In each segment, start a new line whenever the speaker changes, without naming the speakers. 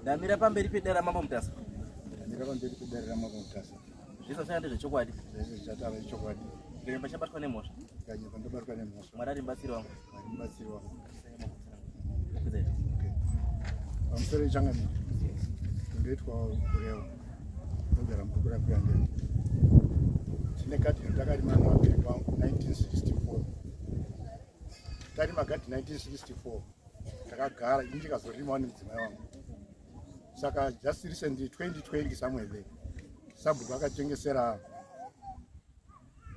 Ndamira pamberi pedare raMambo Mutasa.
Ndamira pamberi pedare raMambo Mutasa.
Zvese zvachanga ndezvechokwadi.
Zvese zvichataura ichokwadi.
Ndikanyepa chabatwa nemhosva.
Ndikanyepa ndobatwa nemhosva.
Mwari ari mubatsiri wangu.
Mwari mubatsiri wangu. Okay. Pamusoro ichangamire. Ndoitwa kurewa. Ndogara mubhuku raKuyandera. Tine gadheni takarima nevabereki vangu 1964. Tarima gadheni 1964. Takagara ini ndikazorimawo nemudzimai wangu. Saka just recently 2020 somewhere there. Sabhuku akatengesera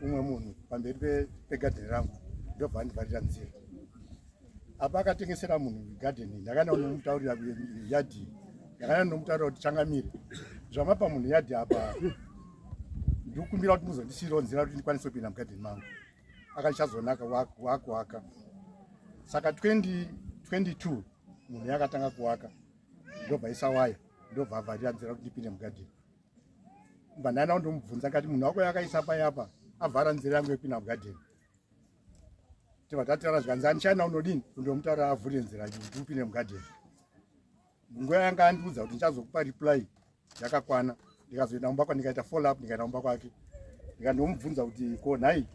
umwe munhu pamberi pegadheni rangu ndobva andivharira nzira. Apa akatengesera munhu gadheni ndakaenda kunomutaurira yadhi ndakaenda kunomutaurira kuti changamire zvamapa munhu yadhi apa ndikukumbira kuti muzondisiirawo nzira kuti ndikwanise kupinda mugadheni mangu. Akachazonaka wakuaka. Saka 2022 munhu yakatanga kuwaka ndobva isa waya ndobva avharira nzira kuti ndipinde mugadheni. Ndobva ndaenda kundomubvunza ngati munhu wako yakaisa payapa avhara nzira yangu yekupinda mugadheni. Tibva tataura zvikanzi andichaenda unodini kundomutaura avhure nzira kuti upinde mugadheni. Nguva yanga andiudza kuti ndichazokupa reply yakakwana ndikazoenda kumba kwa ndikaita follow up ndikaenda kumba kwake ndikandomubvunza kuti ko nhai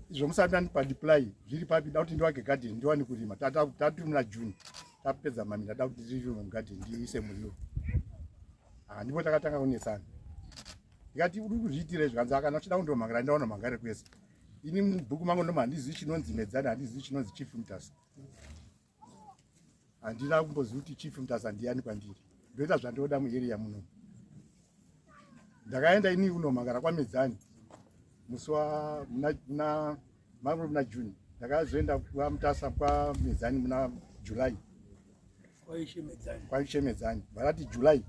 izvo musati andipa reply zviri papi da kuti ndiwake garden ndiwane kurima tati muna June tapedza mami ndada kuti ndirime mugarden ndiise muriwo. Ah, ndipo takatanga kunetsana ndikati uri kuzviitira izvi kanzi akana uchida kundomhangara ndaona mhangare kwese ini mubhuku mangu ndoma handizivi chinonzi Medzani handizivi chinonzi Chief Mutasa. Handina kumbozivi kuti Chief Mutasa ndiyani kwandiri. Ndoita zvandoda muarea muno. Ndakaenda ini kunomhangara kwaMedzani musi wa muna muna muna June. Ndakazoenda kwaMutasa kwaMedzani muna July. Kwaishe Medzani. Varati July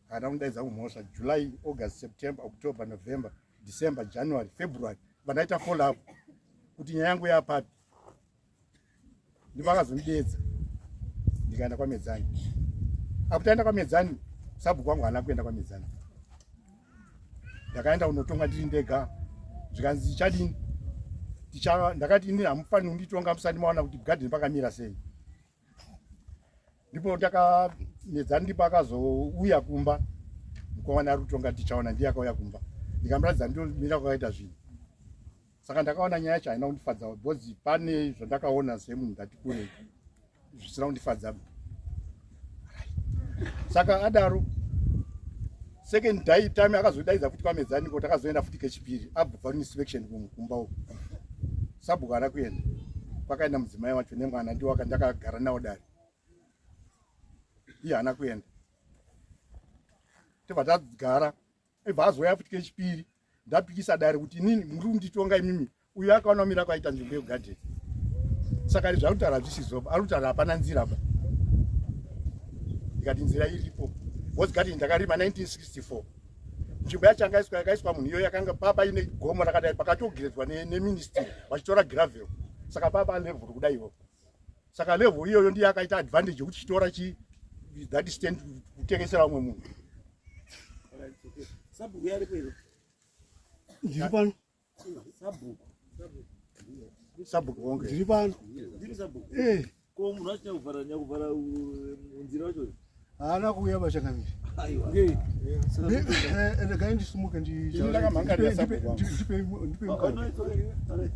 kana kundaidza kumhosva July, August, September, October, November, December, January, February. Vandaita follow up kuti nyaya yangu yapapi. Ndipo akazondideedza ndikaenda kwaMedzani. Apo taenda kwaMedzani, sabhuku wangu haana kuenda kwaMedzani. Ndakaenda kunotonga ndiri ndega, zvikanzi tichadini? Ndakati ini hamufaniri kunditonga musati maona kuti gadheni pakamira sei. Ndipo ndakamedzani, ndipo akazouya kumba mukomana ari kutonga Tichaona, ndiye akauya kumba ndikamuratidza ndomira kwakaita zvinhu. Saka ndakaona nyaya yacho haina kundifadza because pane zvandakaona semunhu ndati kure zvisina kundifadza. Saka adaro second day time akazodaidza futi kwaMedzani ko takazoenda futi kechipiri abva inspection kumba uko. Sabhuku haana kuenda. Kwakaenda mudzimai wacho nemwana ndiwo ndakagara nawo dare. Iye haana kuenda. Tobva tagara ibva azouya futi kechipiri ndapikisa dare kuti inini muri kunditonga imimi uyu akaona mira kwaita nzvimbo yegarden. Saka izvi zvaari kutaura zvisizopa, ari kutaura hapana nzira pa. Ndikati nzira iripo. Because garden ndakarima 1964. Nzvimbo yacho yanga yakaiswa munhu iyoyo yakanga papa ine gomo rakadai pakatogiredzwa neministry vachitora gravel. Saka papa level kudaiwo. Saka level iyoyo ndiyo yakaita advantage yekuti chitora chi that stand kutengesera umwe munhu.
Sabhuku yaripo here?
Ndiri pano.
Sabhuku.
Sabhuku wonge.
Ndiri pano.
Ndiri sabhuku.
Eh.
Ko munhu achina kuvhara nyakuvhara nzira wacho?
Haana kuuya bachangamire.
Aiwa.
Regai ndisimuke
Ndakamhangarira sabhuku wangu.
ndipe
Oh,
mukana.
no, it's okay. All right.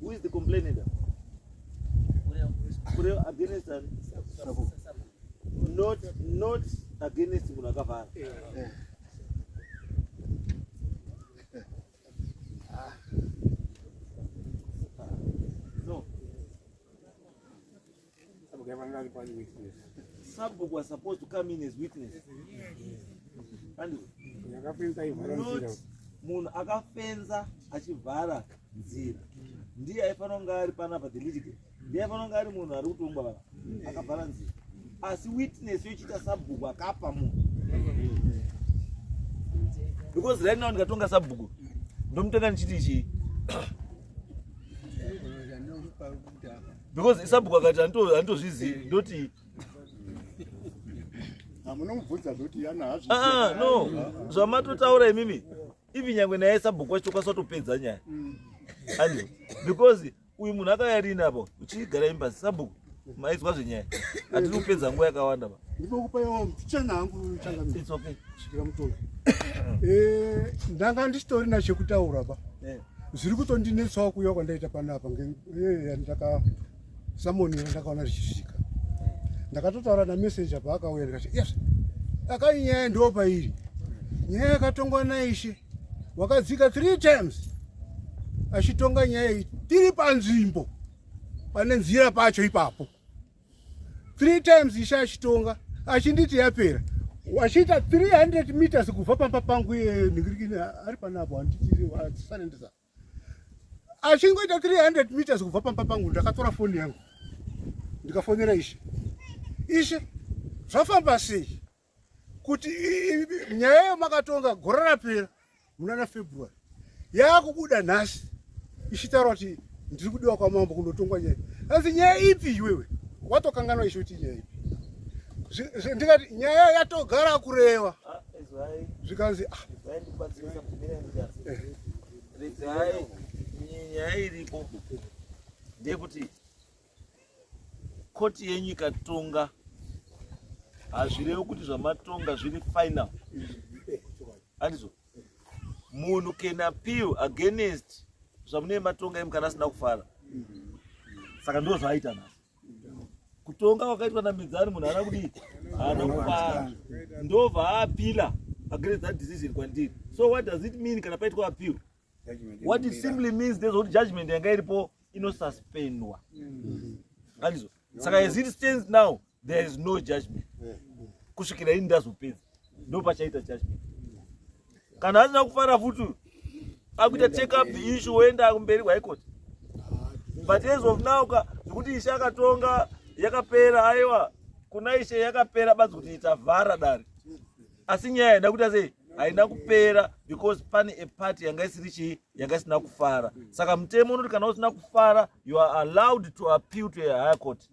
Who is the complainant? Kureva against an not against munhu akavhara. No. Sabhuku was supposed to come in as witness. And not munhu akafenza achivhara nzira ndiye aifanira kunge ari panapa the litigant ndiye aifanira kunge ari munhu ari kutongwa vana akavhara nzira asi witness yochiita sabhuku akapa munhu because right now ndikatonga sabhuku ndomutenga ndichiti chii because sabhuku akati handitozvizivi ndoti
Hamunomubvunza zvoti yana hazvi.
Ah, no zvamatotaura imimi even nyangwe naye sabhuku wacho tokwanisa kutopedza nyaya. Andi because uyu munhu akauya rini apo uchigara imba sabhuku. Maizwa zvenyaya. Hatiri kupedza nguva yakawanda ba.
Ndinokupa mchana hangu changamire.
It's okay.
Svikira mutongi. Eh, ndanga ndisitorina chekutaura ba.
Eh.
Zviri kutondinetsawo kuuya kwandaita panapa nge ndaka samonera ndakaona richisvika. Ndakatotaura na messenger paakauya ndikati yes. Akai nyaya ndo pairi. Nyaya yakatongwa naishe wakadzika 3 times achitonga nyaya iyi tiri panzvimbo pane nzira pacho ipapo three times ishe achitonga achinditi yapera achiita 300 meters kubva pamba pangu nhingirikini ari panapo handitisarendesa achingoita 300 meters kubva pamba pangu ndakatora foni yangu ndikafonera ishe ishe zvafamba sei kuti nyaya yamakatonga gore rapera munana February yakubuda nhasi ichitaura kuti ndiri kudiwa kwamambo kunotongwa nyaya asi nyaya ipi iwewe watokanganwa ishe kuti nyaya ipi ndikati nyaya yatogara kureva
ah,
zvikanzi ah.
Regai nyaya iripo ndeyekuti koti yenyu ikatonga hazvirevi kuti zvamatonga zviri final handizvo munhu can appeal against zvamunee matonga imi kana asina kufara saka ndo zvaaita nhasi kutonga kwakaitwa namidzani munhu haana kudii haana kufara ndobva aapila against that decision kwandiri so what does it mean kana paitwa appeal what it simply means ndezvekuti judgment yanga iripo inosuspendwa andizvo saka as it stands now there is no judgment kusvikira ini ndazopedza ndo pachaita judgment kana asina kufara futi akuita take up the issue woenda kumberi kwahigh court but as of now ka zvekuti ishe akatonga yakapera aiwa kuna ishe yakapera badzi kuti tavhara dare asi nyaya haina kuita sei haina kupera because pane a party yanga isiri chii yanga isina kufara saka mutemo unoti kana usina kufara you are allowed to appeal to a higher court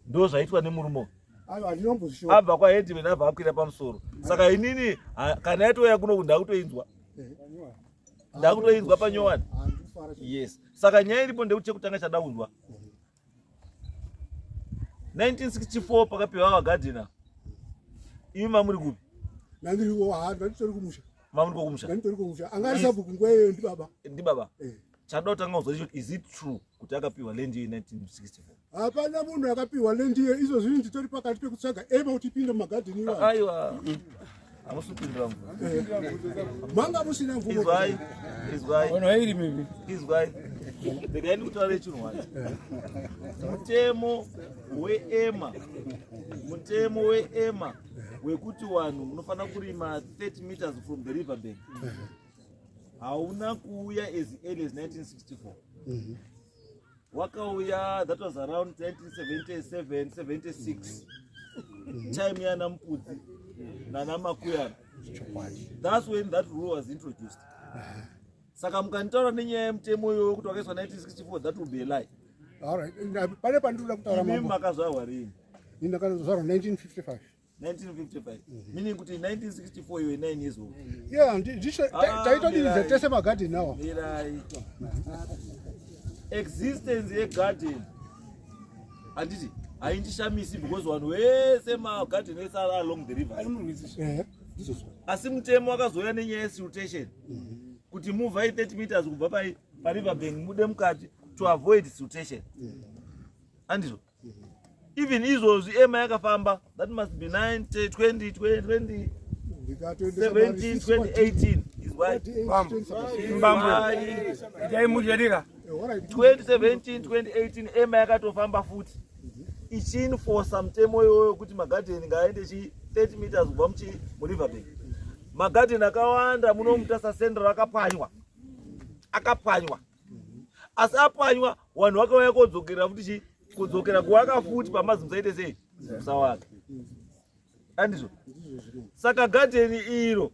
ndo zvaitwa nemurume abva kwaheadman abva akwira pamusoro saka inini kana yatouya kuno ndakutoinzwa ndakutoinzwa panyowani yes saka nyaya iripo ndekuti chekutanga chadaunzwa 1964 pakapiwa vagadhina imi mamuri kupi
ndanditori kumusha
mamuri kokumusha
ndanditori kumusha anga ari sabhuku nguva iyoyo ndibaba
ndibaba eh. chada kutanga kuzwa icho is it true kuti akapiwa land iyo 1964
hapana munhu akapiwa land iyo izvozvi nditori pakati pekutsvaga ema kuti ipinde mumagadheni iwayo
aiwa hamusi kupindura mvura
eh. manga musina mvumo
izwai izwai izwai regai ndikutaure chinhu wacho mutemo weema mutemo weema wekuti vanhu munofanira kurima 30 meters from the river bank hauna kuuya as early as 1964 wakauya that was around 1977 76 time yana mupudzi nana makuyana that's when that rule was introduced saka mukanditaura nenyaya yemutemo iyoyo kuti wakaiswa 1964 that will be a lie
pane pandinoda kutaura
imi makazvarwa rini
ini ndakazvarwa 1955
1955 meaning kuti 1964 you were 9 years old
yeah ah, taitodiridza tese magarden awa
mirai existence yegarden handiti haindishamisi because vanhu vese magarden ese ari along the river
eh,
asi mutemo wakazouya nenyaya yesiltation kuti muvhai 30 meters kubva pariver bank mude mukati to avoid siltation andizvo even izvozvi ema yakafamba that must be 9 20 20 17 2018 is why 2017 2018 ema yakatofamba futi ichinfosa mutemo iwoyo kuti magadheni ngaaende chi 30 meters kubva muchi muriverbank magadheni akawanda muno mutasa central akapwanywa akapwanywa asi apwanywa vanhu vakauya kodzokera futi chi kudzokera kuwaka futi pamazi musaite sei musawaka andizvo saka gadheni iro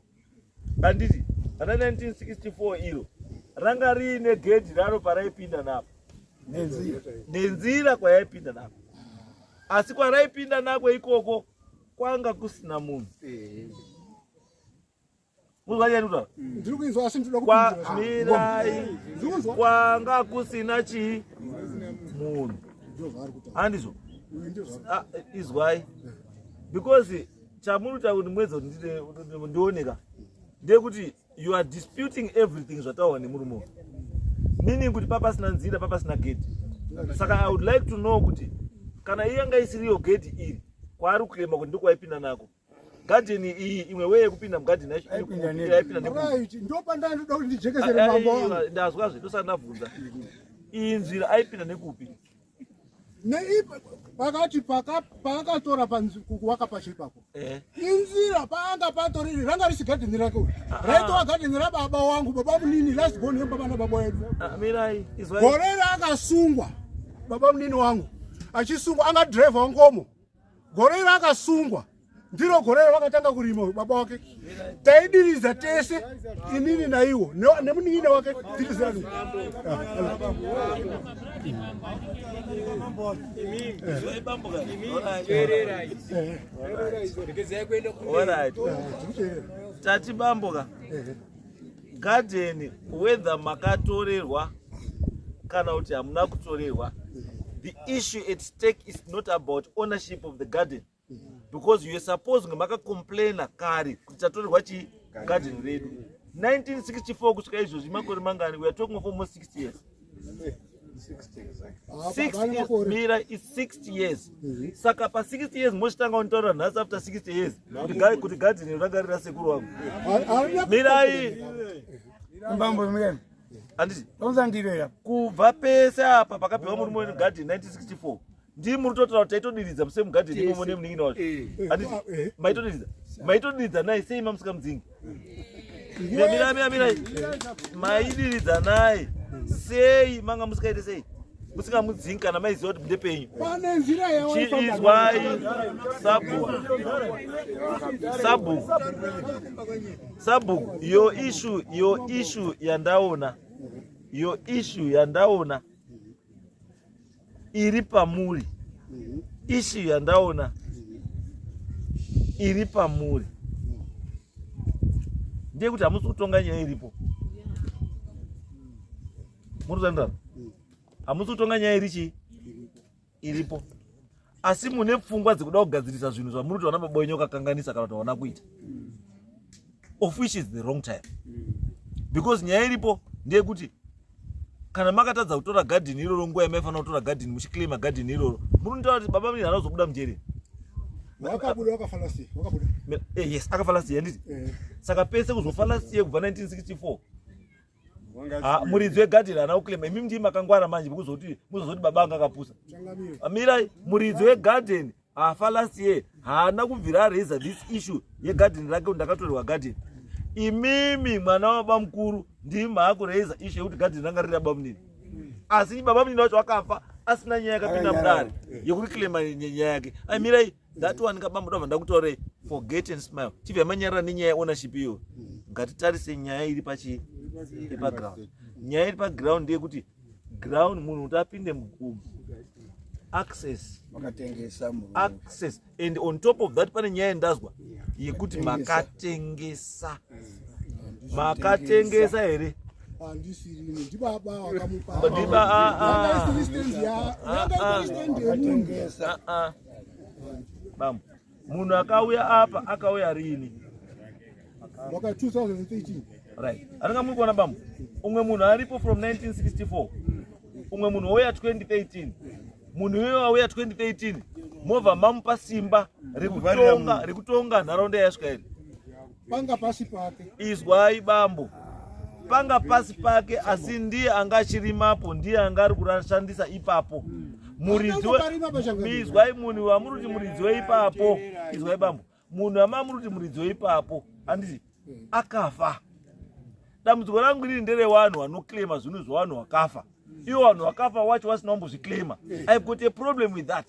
handiti ra 1964 iro ranga riine gedhi raro paraipinda napo nenzira kwayaipinda nako asi kwaraipinda nako ikoko kwanga kusina munhu
Ndiri kuinzwa asi ndinoda
kupindura. Mirai. Kwanga kusina chii? Munhu. Handizvo? Ah, izwai. Because chamuri kuti muedza kuti ndioneka ndeyekuti you are disputing everything zvataurwa nemurume uyu, meaning kuti papasina nzira, papasina gate. Saka I would like to know kuti kana iye anga isiriyo gate iri kwaari kuclaima kuti ndokwaipinda nako, gadheni iyi, imwe way yekupinda mugadheni yacho yaipinda
nekupi? Ndopandandoda kuti ndijekesere, mambo wangu.
Ndazwazve, ndosati ndabvunza. Iyi nzira aipinda nekupi?
Pakati paakatora kuwaka pacho ipapo, inzira paanga patoriri, ranga risi gadheni rake uyu, raitova gadheni rababa wangu, baba munini, last born yebaba nababa wedu.
Ah, mirai, izwai.
Gore raakasungwa baba munini wangu, achisungwa anga dhiraivha wangomo, gore raakasungwa ndiro gore ravakatanga kurima baba wake. Taidiridza tese, inini naiwo nemunin'ina wake tirizani.
Izwai, bambo ka. Alright. Alright. Tati bambo ka, gadheni, whether makatorerwa kana kuti hamuna kutorerwa, the issue at stake is not about ownership of the garden, because you are supposed kunge makacomplaina kare kuti tatorerwa chi garden redu 1964 kusvika izvozvi. Makore mangani? We are talking of almost 60 years. 60 years, mira, is 60 years. Saka pa60 years mochitanga kunitaura nhasi after 60 years kuti gadheni ranga rira sekuru wangu. Mirai.
Mbambo muyeni.
Handiti?
Unzandirera.
Kubva pese apa pakapiwa murume wegadheni 1964, ndii muri kutotaura kuti taitodiridza muse mugadheni imomo nemunin'ina wacho, handiti? Maitodiridza, maitodiridza naye sei mamusika mudzingi? Mira, mira, mirai. Maidiridza naye sei manga musikaite sei musingamudzingi kana maiziva kuti ndepenyu?
Pane nzira.
Chiizwai, sabhuku, sabhuku, sabhuku, your issue yandaona, your issue yandaona iri pamuri, issue yandaona iri pamuri ndeyekuti hamusi kutonga nyaya iripo. Muri kutandara, hamusi kutonga nyaya iri chii iripo, asi mune pfungwa dzekuda kugadzirisa zvinhu zvamuri kuti vana baba wenyu vakakanganisa kana kuti havana kuita, of which is the wrong time, because nyaya iripo ndeyekuti kana makatadza kutora gadheni iroro nguva yamaifanira kutora gadheni, muchiclaima gadheni iroro, muri kunotaura kuti baba munini haana kuzobuda mujeri.
Wakabuda, wakafa last year, wakabuda.
Yes, akafa last year, handiti? Saka pese kuzofa last year kubva 1964, ah, muridzi wegadheni haana kuclaima. Imi ndii makangwara manje mukuzoti muzozoti baba anga akapusa.
Changamire.
Mirai, muridzi wegadheni afa last year, haana kubvira araisa this issue yegadheni rake kuti ndakatorerwa gadheni. Imimi mwana wababa mukuru ndimi maakuraisa issue yekuti gadheni ranga riri rababa munini, asi baba munini wacho akafa asina nyaya yakapinda mudare yekureclaima nyaya yake. Amirai, that one kabambo ndabva ndakutaurei, forget and smile. Chibva manyarara nenyaya yeownership iyo. Ngatitarise nyaya iri pachi iri paground. Nyaya iri paground ndeyekuti ground, munhu kuti apinde mugumu, access.
Makatengesa murume.
Access, and on top of that pane nyaya yandazwa yekuti makatengesa. Makatengesa here?
Handisirini, ndibaba wakamupa.
Ndiba, ah, ah.
Yanga isiri stand yanga
Ah,
isiri stand yemunhu.
Ah, ah. Bambo, munhu akauya apa akauya rini?
Waka 2013.
Right, anenge muri kuona, bambo, umwe munhu aripo from 1964, umwe munhu wouya 2013. Munhu iyoyo auya 2013, movha mamupa simba rekutonga nharaunda yasvika iri.
Panga pasi pake.
Izwai, bambo, panga pasi pake, asi ndiye anga achirimapo, ndiye anga ari kurashandisa ipapo. Muridzi
Parima pachangamire.
Izwai, munhu wamuri kuti muridzi weipapo, izwai bambo, munhu wamamuri kuti muridzi weipapo, handiti akafa? Dambudziko rangu riri nderevanhu vanoclaima zvinhu zvevanhu vakafa, ivo vanhu vakafa wacho vasina kumbozviclaima. I've got a problem with that.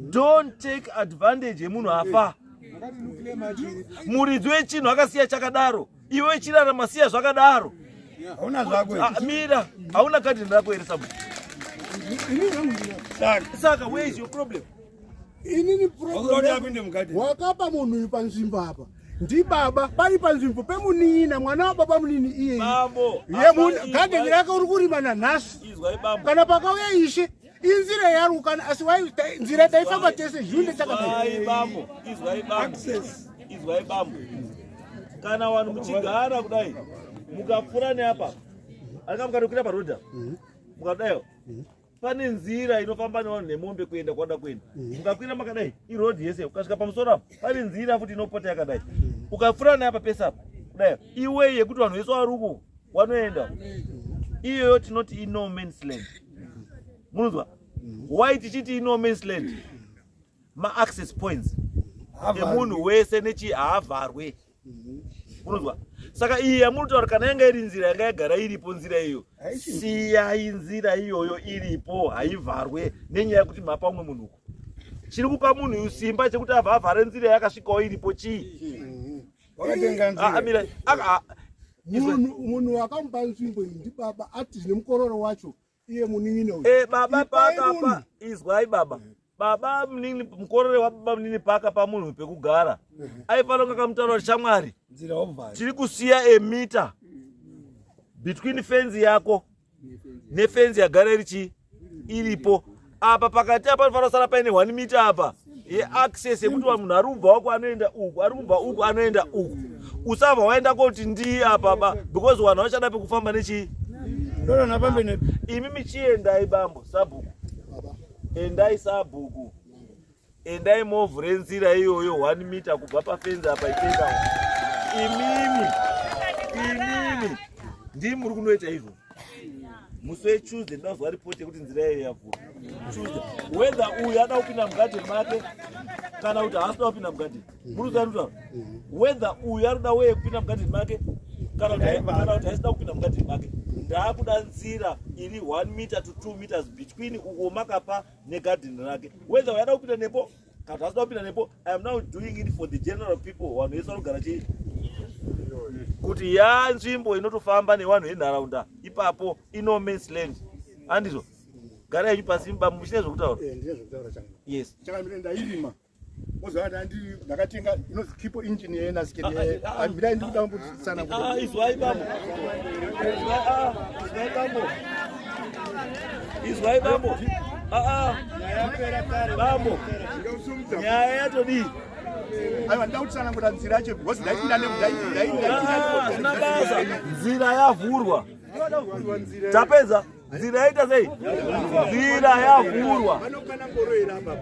Don't take advantage yemunhu afa. Muridzi wechinhu akasiya chakadaro, iwe chirarama, siya zvakadaro.
Hauna zvako.
Ah, mira, hauna gadheni rako here, sabu?
Inini rangu ndinaro.
Saka where is your problem?
Inini
Wakuda apinde mugadheni.
Wakapa munhu uyu panzvimbo apa ndibaba, pari panzvimbo pemunin'ina, mwana wababa munini iyeye.
Bambo,
Gadheni rake uri kurima nanhasi.
Izwai, bambo.
Kana pakauya ishe, Inzira yarukana asi wai nzira taifamba tese zhunde
takadai. Bambo, izwai bambo. Izwai bambo. Kana vanhu muchigara kudai mukapfura neapa alika mukatokwira paroad apa mhm. mukadaiwo mhm. pane nzira inofamba nevanhu nemombe kuenda kwada kuenda mhm. mukakwira makadai iroad yese ukasvika pamusoro apa pane nzira futi inopota yakadai ukapfura neapa pese apa kudai iwei yekuti vanhu vese vari uku wanoenda iyoyo tinoti ino man's land munonzwa why tichiti ino man's land maaccess points emunhu wese nechi haavharwe unonzwa saka iyi yamunotaura kana yanga iri nzira yanga yagara iripo nzira iyo siyai nzira iyoyo iripo haivharwe nenyaya yekuti mapa umwe munhu uko chiri kupa munhu uyu simba chekuti abva avhare nzira yakasvikawo iripo chii
ah, ah, ah, munhu akamupa nzvimbo iyi ndibaba ati nemukororo wacho iye munin'ina uyu
eh, baba pakapa izwai baba baba munini mukorore wababa munini paka pamunhu pekugara aifanira kunge akamutaura kuti shamwari tiri kusiya emita between fenzi yako nefenzi yagara iri chii iripo apa pakati apa panofanira kusara paine one mita apa yeaccess yekuti munhu ari kubva wako anoenda uku ari kubva uku anoenda uku usabva waenda koti ndii apa ba because vanhu vachada pekufamba nechii imi michiendai bambo sabhuku endai sabhuku endai movhure nzira iyoyo one meter kubva pafenzi apa ichienda imimi imimi ndii muri kunoita izvo musi wetuesday ndinazwa ripoti yekuti nzira iyoyo yavhura tuesday whether uyu ada kupinda mugadheni make kana kuti haasi kuda kupinda mugadheni muri kuziva ndikutaura whether uyu ari kuda weye kupinda mugadheni make kana kuti haisi kuda kupinda mugadheni make ndaakuda nzira iri 1 meter to 2 meters between uko makapa negarden rake whether wayada kupinda nepo kana kuti asida kupinda nepo I am now doing it for the general people vanhu vese vanogara chii kuti ya nzvimbo inotofamba nevanhu venharaunda ipapo ino man's land handizvo gara yenyu pasi muchine zvekutaura
eh, yes ndairima moziva kuti ndakatenga inonzi kipo engine yenaskemirai ndikuda kumbotsanangura
izwai bambo izwai bambo izwai bambo bambo nyaya yatodii
aiwa ndida kutsanangura nzira yacho because ndaipinda
nezvina basa nzira yavhurwa tapedza nzira yaita sei nzira yavhurwa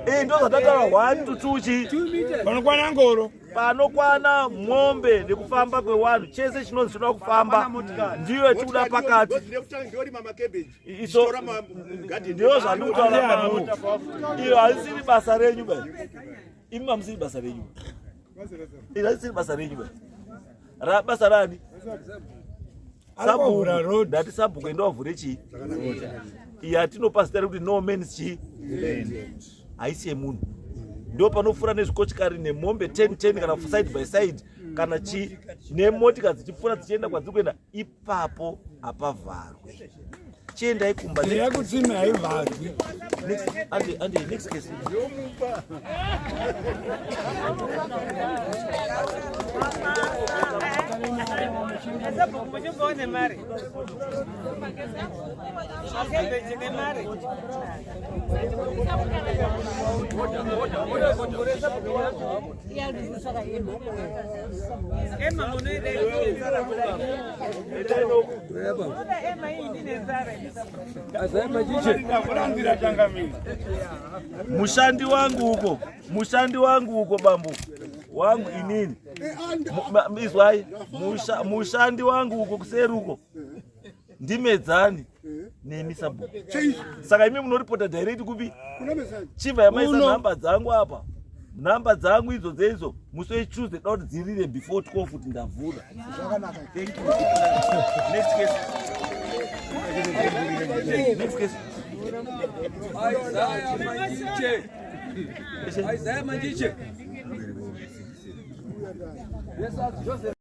iyi ndo zvatataura 1 to 2 chii
panokwana ngoro
panokwana mombe nekufamba kwewanhu chese chinonzi chinoda kufamba ndiyo yatikuda pakati ndiyo zvandikutaura bambo iyo haisiri basa renyu ba imi mamusiri basa renyu iro haisiri basa renyu ba ra basa rani sabhuku ndati sabhuku enda wavhure chii iyi atinopa zita rekuti no mans chii haisi yemunhu ndo panopfuura nezvikochikari nemombe 10 10 kana side by side kana chii nemotika dzichipfuura dzichienda kwadziri kuenda ipapo hapavharwe chiendai kumba
yakutsime haivharwi
andi next case Mushandi wangu uko, mushandi wangu uko bambo wangu inini. Izwai, mushandi wangu uko kuseri uko. Ndimedzani nemi sabhuku. Saka imi munoripota direct kupi? Chibva yamaisa nhamba dzangu apa. Nhamba dzangu idzo dzeidzo musi wetuesday da kuti dzirire before 12 kuti ndavhura. Thank you. Next case. Next case.
Isaiah Manjiche. Isaiah Manjiche. Yes, Joseph.